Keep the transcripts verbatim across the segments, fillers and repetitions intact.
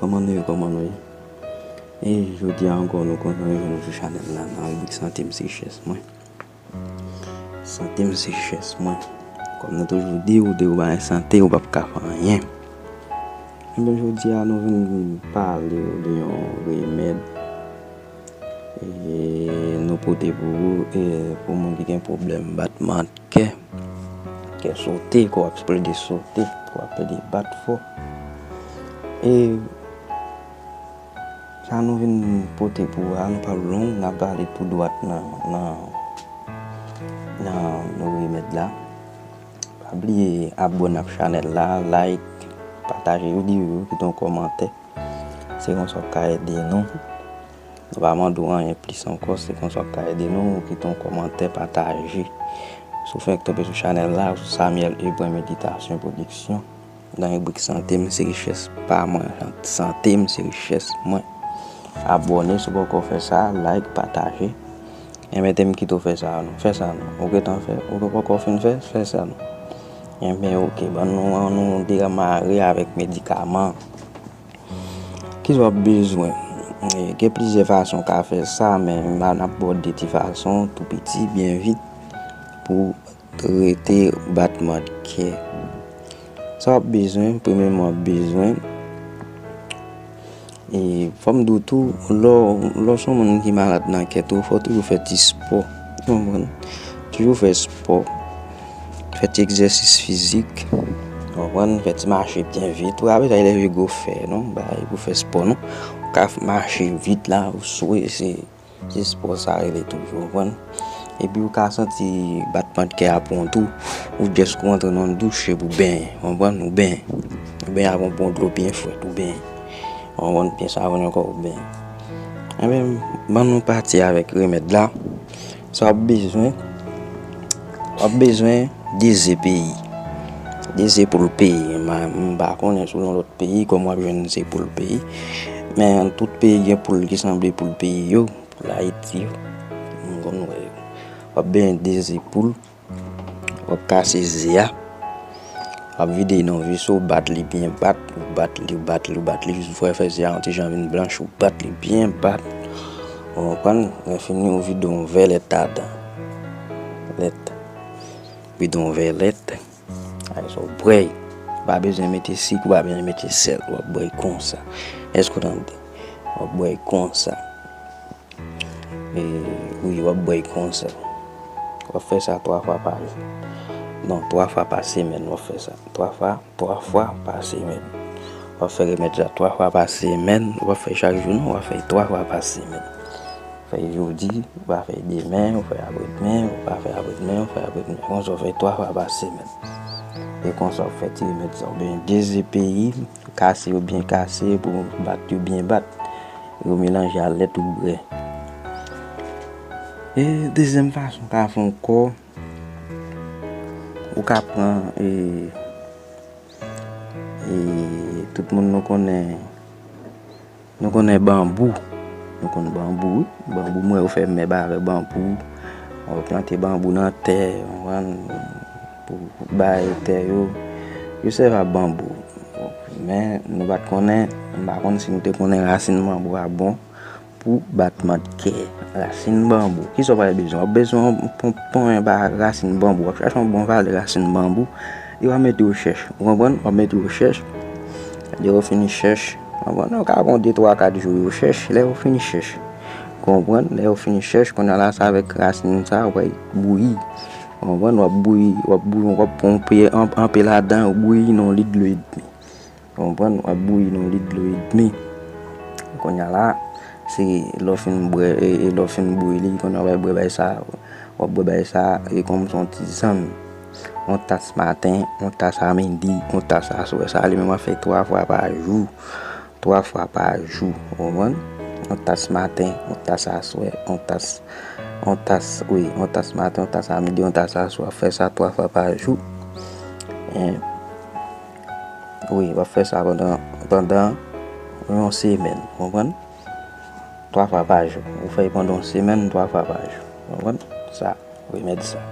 Kòman nou ye, kòman nou ye? E jodi a ankò, nou kontan rejwenn nou sou chanèl la, nan ribrik Sante m se richès mwen. Sante m se richès mwen. Kòm nou toujou di, ou de ou pa gen sante, ou p ap ka fè anyen. Ebyen, jodi a, nou vin pale w de yon remèd. E nou pote pou ou, e pou moun ki gen pwoblèm batman kè, kè sote, kò ap plede sote, kò ap plede bat fò. E sa nou vin pote pou ou a, nou p ap long, n ap pale tou dwat nan, nan, nan, nan remèd la. Pa bliye abòne ak chanèl la, like, pataje videyo yo, kite yon kòmantè. Se konsa w ka ede nou. Nou pa mande w anyen plis ankò, se konsa w ka ede nou, ou kite yon kòmantè, pataje. Si w fenk tonbe sou chanèl la, sou Samuel Ebren Meditasyon Pwodiksyon, nan ribrik Sante m se richès pa mwen, Sante m se richès mwen. Abòne si w poko fè sa, like, pataje. Enben, te m kite w fè sa non, fè sa non. Ou gentan fè, ou poko fin fè, fè sa non. Enben, oke, ban nou, an nou demare avèk medikaman. Kisa w ap bezwen? E, gen plizyè fason w ka fè sa, men m a, n ap ba w de ti fason, tou piti, byen vit, pou rete batman kè. Sa w ap bezwen, premyèman, w ap bezwen, e fò m di w tou, lè w, lè w se yon moun ki malad nan kè tou, fò w toujou fè ti spò. Ou konprann? Toujou fè spò. Fè ti egzèsis fizik. Ou konprann? Fè ti mache byen vit. Ou pa bezwen leve gwo fè, non. Bagay pou fè spò, non. Ou ka f-, mache vit la, ou swe, se, se spò sa rele toujou, ou konprann? Epi ou ka santi batman kè a pran tou, ou jis ou antre nan yon douch epi ou benyen, ou konprann? Ou benyen. Ou benyen avè yon bon dlo byen frèt, ou benyen. Ou konprann? Byen savounen kò w, ou benyen. Enben, ban nou pati avèk remèd la. Sa w ap bezwen, w ap bezwen de ze peyi. De ze poul peyi. M, m pa konnen si w nan lòt peyi, kòman w ap jwenn ze poul peyi. Men tout peyi gen poul ki sanble poul peyi yo, poul Ayiti yo. M konn wè yo. W ap benyen de ze poul. W ap kase ze a. W ap vide nan veso, w bat li byen bat, ou bat li, ou bat li, ou bat li, jis ou fè, fè ze a yon ti jan vin blanch, ou bat li byen bat. Ou konprann? Lè fini, ou vide yon vè lèt ladan. Lèt. Vide yon vè lèt. Ay, sa w bwè. Ou pa bezwen mete sik, ou pa bezwen mete sèl. W ap bwè konsa. Èske w tande? W ap bwè konsa. E, wi, w ap bwè konsa. W ap fè sa twa fwa pa jou. Non, twa fwa pa semèn, w ap fè sa. Twa fwa, twa fwa pa semèn. W ap fè remèd sa twa fwa pa semèn. W ap fè chak jou, non, w ap fè twa fwa pa semèn. Fè jodi, w pa fè demen, w fè aprèdemen, w pa fè aprèdemen, w fè aprèdemen. Konsa, w fè twa fwa pa semèn. E konsa, w fè ti remèd sa. Oubyen de ze peyi, kase yo byen kase, pou bat yo byen bat. Yo melanje a lèt ou bwè. E dezyèm fason w ka fè ankò, ou ka pran, e, e, tout moun nou konnen, nou konnen banbou. Nou konn banbou, wi. Banbou, mwen, yo fè mèb avè banbou. Yo plante banbou nan tè, w konprann, pou bay tè yo. Yo sèvi ak banbou. Men, nou pa t konnen, m pa konn si nou te konnen rasin banbou a bon pou batman kè. Rasin banbou. Kisa w pral bezwen? W ap bezwen yon pon-, ponyen ba rasin banbou. W ap chache yon bon valè rasin banbou. E w ap mete yo chèch. Ou konprann? W ap mete yo chèch. Lè w fin chèch, ou konprann? Ou ka pran de, twa, kat jou yo chèch. Lè w fin chèch. Konprann? Lè w fin chèch, kounye a la, se avèk rasin sa, w pral bouyi. Konprann? W ap bouyi, w ap bouyi, w ap pran yon pye, an, anpe ladan, w bouyi nan yon lit dlo edmi. Konprann? W ap bouyi nan yon lit dlo edmi. Kounye a la, se lè w fin bwè, e, e lè w fin bouyi li, kounye a w ap bwè bagay sa, w ap bwè bagay sa, e kòm se yon tizann. Yon tas maten, yon tas a midi, yon tas aswè. Sa li menm w ap fè twa fwa pa jou. Twa fwa pa jou, ou konprann? Yon tas maten, yon tas aswè, yon tas, yon tas, wi, yon tas maten, yon tas a midi, yon tas aswè. W ap fè sa twa fwa pa jou. En, wi, w ap fè sa pandan, pandan yon semèn, ou konprann? Twa fwa pa jou. Ou fè l pandan yon semèn, twa fwa pa jou. Ou konprann? Sa, remèd sa.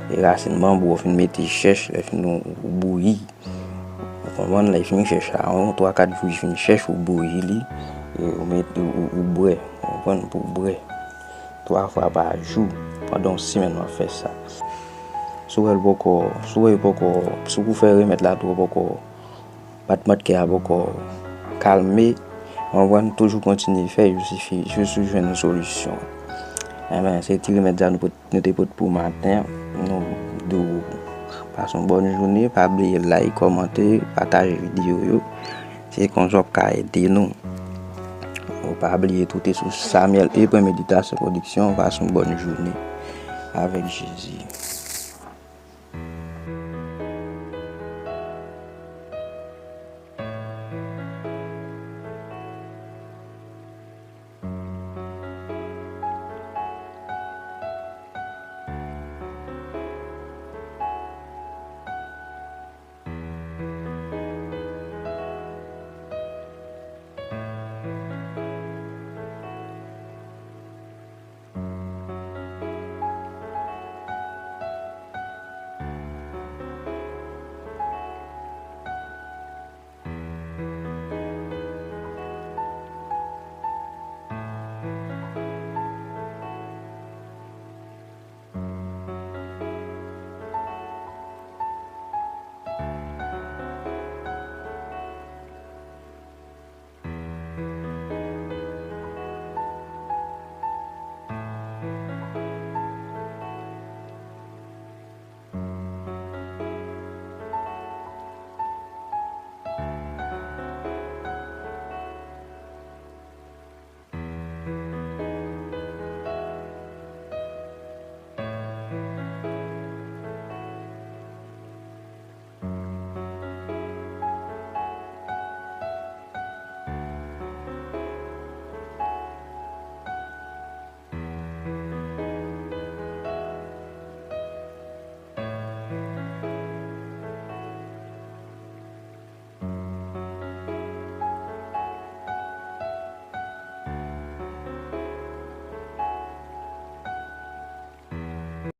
E rasin banbou, ou fin mete chèch, lè fini ou, ou bouyi. Ou Konprann? Lè l fin chèch la, yon twa kat jou li fin chèch, ou bouyi li, e ou met, ou, ou, ou bwè. Ou konprann? Pou w bwè twa fwa pa jou, pandan yon semèn w ap fè sa. Si w wè l poko, si w wè l poko, si w fè remèd la tou, poko, batman kè a poko kalme, w konprann, toujou kontinye fè jis w fi-, jis w jwenn yon solisyon. Enben, se ti remèd sa nou pot, nou te pot pou maten an. Nou di w pase yon bòn jounen, pa bliye like, kòmante, pataje videyo yo. Se konsa w ap ka ede nou. Ou pa bliye tou te sou Samuel E. Pwen Meditasyon Pwodiksyon, pase yon bòn jounen avèk Jezi.